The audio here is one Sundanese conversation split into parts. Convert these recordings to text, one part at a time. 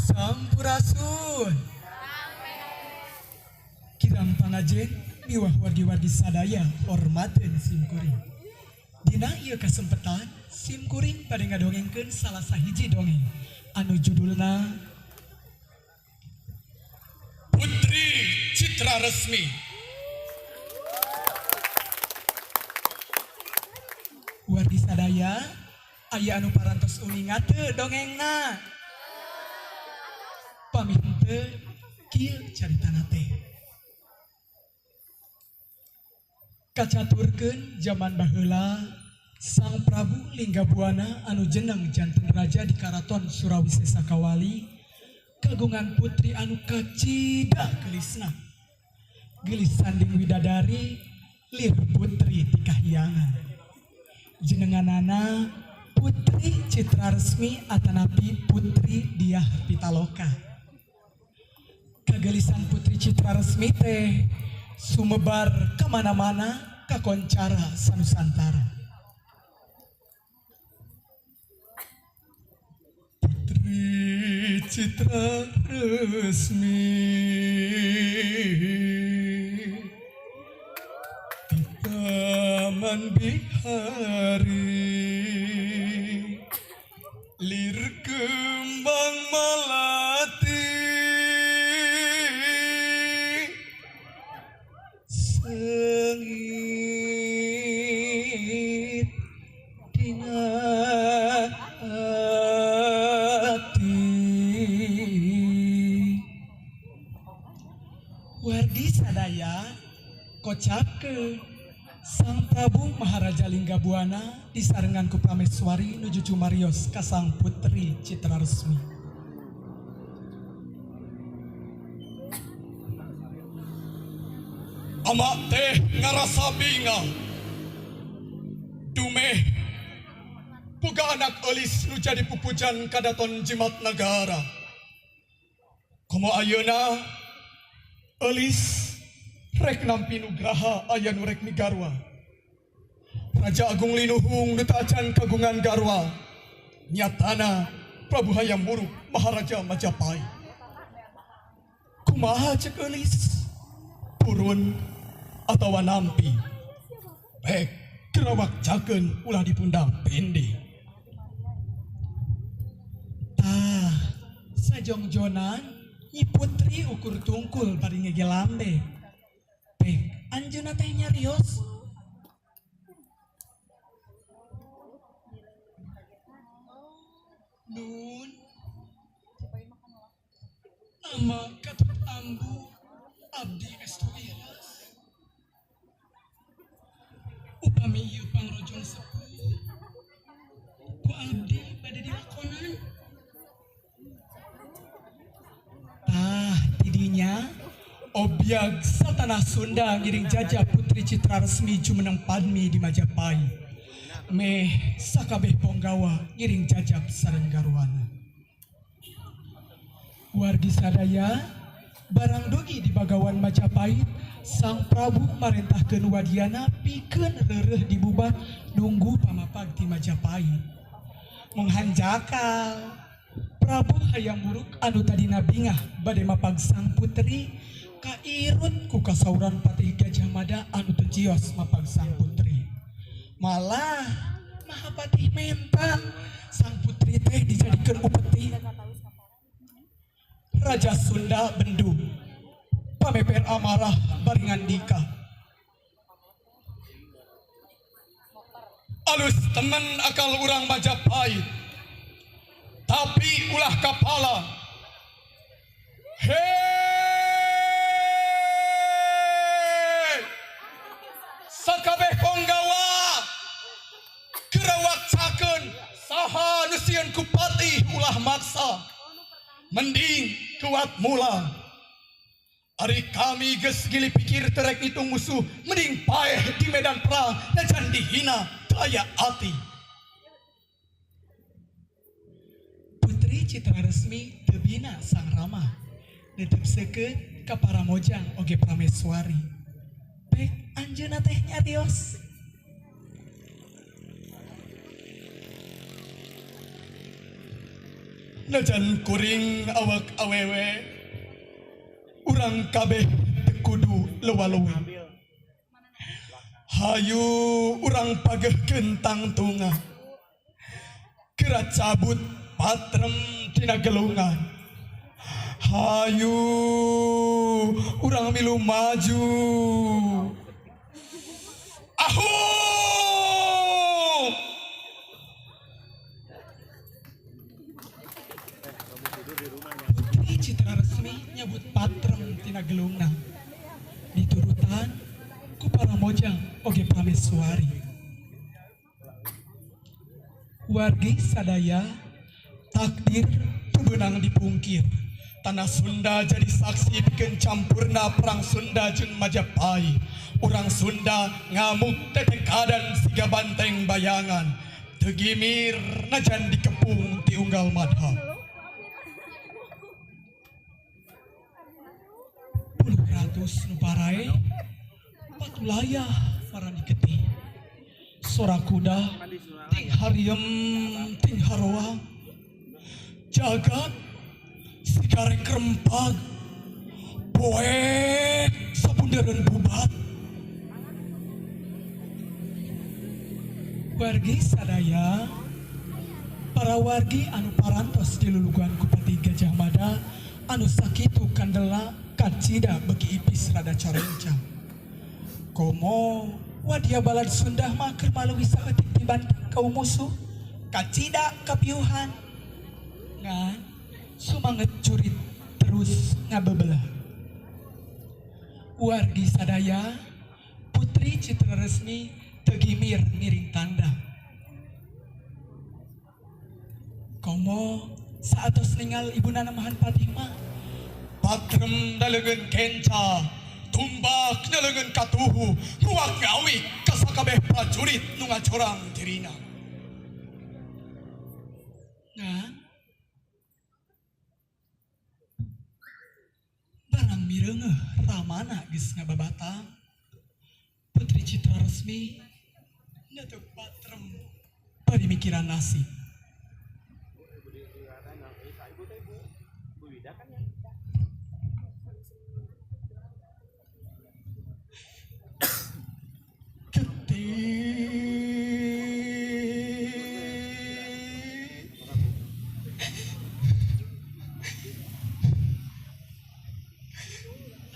Sampurasun. Kirang pangajen miwah wargi-wargi sadaya hormateun simkuring. Dina ieu kasempetan simkuring bade ngadongengkeun salah sahiji dongeng anu judulna Putri Citra Resmi. Wargi sadaya aya anu parantos uninga teu dongengna? Pami henteu kieu caritana teh. Kacaturkeun jaman baheula Sang Prabu Linggabuana anu jeneng janten raja di Karaton Surawisesa Kawali kagungan putri anu kacida geulisna. Geulis sanding widadari lir putri ti kahyangan. Jenenganana Putri Citra Resmi atanapi Putri Diah Pitaloka. Kagelisan Putri Citra Resmi teh sumebar kemana-mana kakoncara sanusantara. Putri Citra Resmi di Taman Bihari, lir kembang melati, sengit dina ati. Wargi sadaya kocapkeun Sang Prabu Maharaja Linggabuana disarengan ku Prameswari nuju cumarios ka Sang Putri Citra Resmi. Ama teh ngarasa bingah dumeh boga anak eulis nu jadi pupujan kadaton jimat nagara. Komo ayeuna eulis rek nampi nugraha aya nu rek migarwa. Raja Agung Linuhung nu tacan kagungan garwa nyatana Prabu Hayam Wuruk Maharaja Majapahit. Kumaha cek eulis? Purun atawa nampi? Baik gerawak cakeun ulah dipundang pindi. Tah sajongjonan Nyi Putri ukur tungkul bari ngege lambe. Pek anjeunna teh nyarios. Nun, ama katut ambu abdi estu ikhlas. Upami ieu pangrojong sepuh ku abdi bade dilakonan. Tah tidinya obyag satanah Sunda ngiring jajah Putri Citra Resmi jumeneng Padmi di Majapahit. Meh sakabeh ponggawa ngiring jajab sareng garwana. Wargi sadaya barang dugi di Bagawan Majapahit, Sang Prabu marentahkeun wadiana pikeun reureuh di bubat nunggu pamapag ti Majapahit. Menghanjakal Prabu Hayam Wuruk anu tadina bingah bade mapag sang putri kairut ku kasauran Patih Gajah Mada anu teu cios mapag sang putri. Malah Mahapatih menta sang putri teh dijadikeun upeti. Raja Sunda bendu pameper amarah bari ngandika. Alus temen akal urang Majapahit, tapi ulah kapala. Hei, sakabeh ponggawa gerawak cakeun saha nu sieun ku patih ulah maksa, mending kuat mula. Ari kami geus gili pikir terek ngitung musuh, mending paeh di medan perang najan dihina teu aya ati. Putri Citra Resmi teu bina Sang Rama netep seukeut ka Paramojang oge Prameswari. Pek anjeunna teh nyarios. Najan kuring awak awewe urang kabeh teu kudu lewa-lewi. Hayu urang pagehkeun tangtungan. Geura cabut patrem tina gelungan. Hayu urang milu maju. Ahu! Putri Citra Resmi nyebut patrem tina gelungna. Diturutan ku para mojang oge prameswari. Wargi sadaya takdir teu beunang dipungkir. Tanah Sunda jadi saksi pikeun campurna perang Sunda jeung Majapahit. Urang Sunda ngamuk tetekadan siga banteng bayangan. Teu gimir najan dikepung ti unggal madhab. Puluh ratus nu parae patulayah marani getih. Sora kuda ting hariem ting haroang. Jagat sigarek rempag poek sabundereun bubat. Wargi sadaya, para wargi anu parantos dilulugan ku Patih Gajah Mada anu sakitu kandela kacida beki ipis rada corencang. Komo wadia balad Sunda mah keur maleuwih saeutik tibantang kaum musuh kacida kapiuhan. Ngan sumanget curit terus ngabebelah. Wargi sadaya, Putri Citra Resmi tegimir ngiring tanda. Komo saatos ningal ibu nana Mahan Patih mah patrem daleungeun kenca, tumbak nyaleungeun katuhu, nguak ngawik ka sakabeh prajurit nu ngacorang dirina. Nah, barang mireungeuh ramana geus ngababatang. Putri Citra Resmi nyeuteup patrem bari mikiran nasib. Getih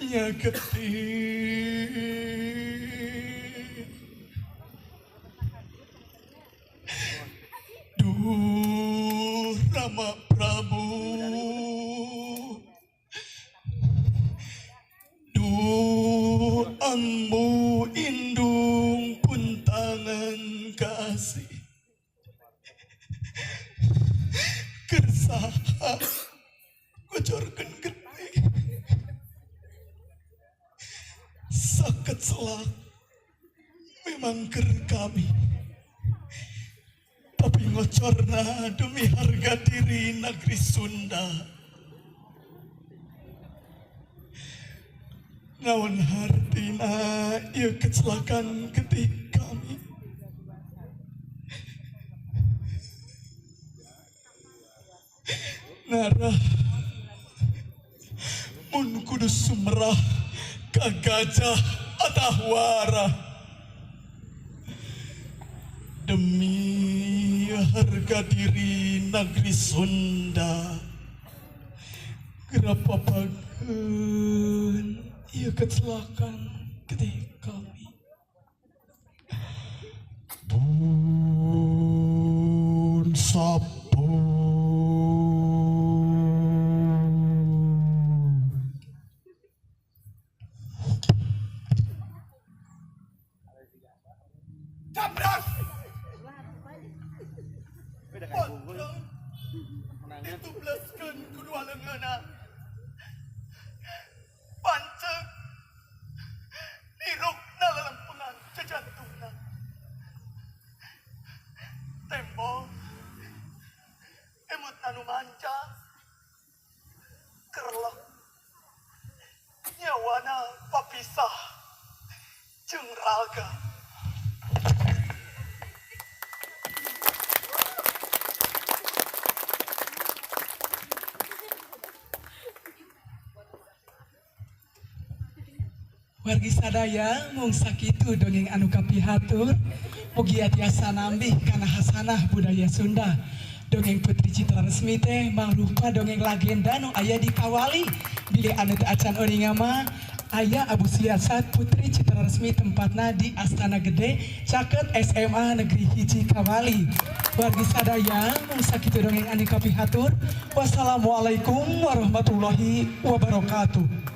nya getih. Duh Rama Prabu, duh ambu indung puntangan kasih. Kersaha gocorkeun getih. Saket selak memang ker kami, tapi ngocorna demi harga diri negeri Sunda. Naon hartina ieu kecelakaan getih kami. Narah mun kudu sumerah ka gajah atahwara demi harga diri negeri Sunda. Gerapa pageun ieu kecelakaan getih kami. Bun sapu Cabras Potong ditubleskeun ku dua leungeunna. Panceg nirukna lelempengan jejantungna. Tembo emutna nu manca kerlek nyawana papisah jeung raga. Wargi sadaya, mung sakitu dongeng anu kapihatur. Mugia tiasa nambih kana hasanah budaya Sunda. Dongeng Putri Citra Resmi teh mangrupa dongeng legenda nu aya di Kawali. Bilih anu teu acan uninga mah, aya Abu Siasat Putri Citra Resmi, tempatna di Astana Gede caket SMA Negeri 1 Kawali. Wargi sadaya, mung sakitu dongeng anu kapihatur. Wassalamualaikum warahmatullahi wabarakatuh.